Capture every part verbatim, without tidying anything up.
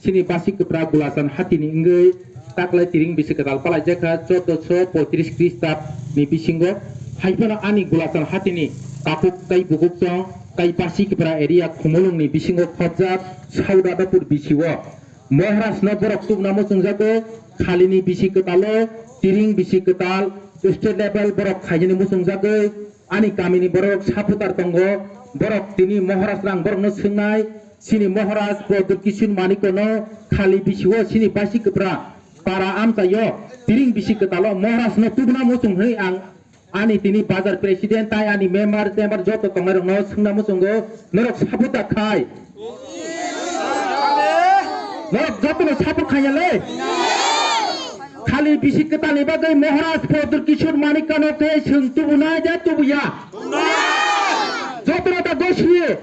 Chini basi kwpra Gulachan hatini wngwi taklai tiring bisi kwtal palaijakha chordoso poitris Khristab ni bisingo. Haiphano ani Gulachan hatini takhuk tei bukuk chong tei basi kwpra area Khumulwng ni bisingo khobjak Saudadapur bisio. Maharaj no borok tubuna muchungjago, khalini bisi kwtalo, tiring bisi kwtal, state level borok khaijani muchungjagwi, ani kamini borok supporter tongo, borok tini Maharaj rang borokno swngnai, chini Maharaj Pradyut Kishore Manikya no khali bisio chini basi kwpra para amchaio, tiring bisi kwtalo Maharaj no tubuna muchung hwnwi ang ani tini bazar president tai ani member, member joto tongnai rokno swngna muchungo, norok support da khai? Norok jotono support khaiya le? Khali bisi kwtalni bagwi Maharaj Pradyut Kishore Manikya no khe swng tubunai da tubuya? Jotono da gosi.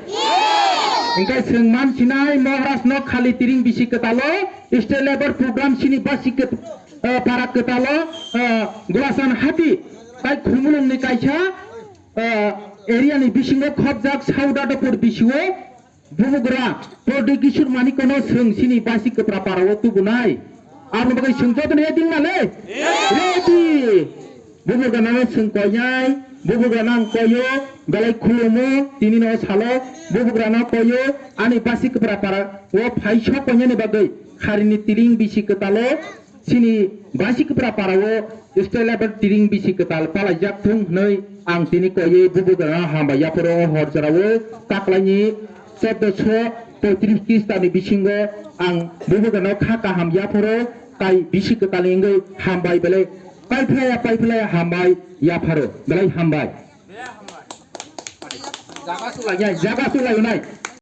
Engkai swng mansinai Maharaj no khali tiring bisi kwtalo state level program chini basi kwt-, eh, para kwtalo, eh, Gulachan hati tai Khumulwng ni kaisa, eh, area ni bisingo khobjak Saudadapur bisio bubugra Pradyut Kishore Manikya no swng chini basi kwpra para o tubunai. Aboni bagwi swng jotono ready wngna le? Ready. Bubugra no swng koinai, bubugra no ang koio, belai khulumo, tini no salo, bubugra no koio, ani basi kwpra para o phai sok koinani bagwi kharini tiring bisi kwtalo, chini basi kwpra para o state level tiring bisi kwtal palaijak thung hwnwi ang tini koiwi bubugrano hambai yaphoro o hor jorao taklaini chordoso poitris Khristabni bisingo ang bubugrano kha kaham yaphoro tai bisi kwtalni wngwi hambai belai paiphlaiya paiphlaiya hambai yapharo belai hambai. Jaga sulai nai, jaga sulai nai.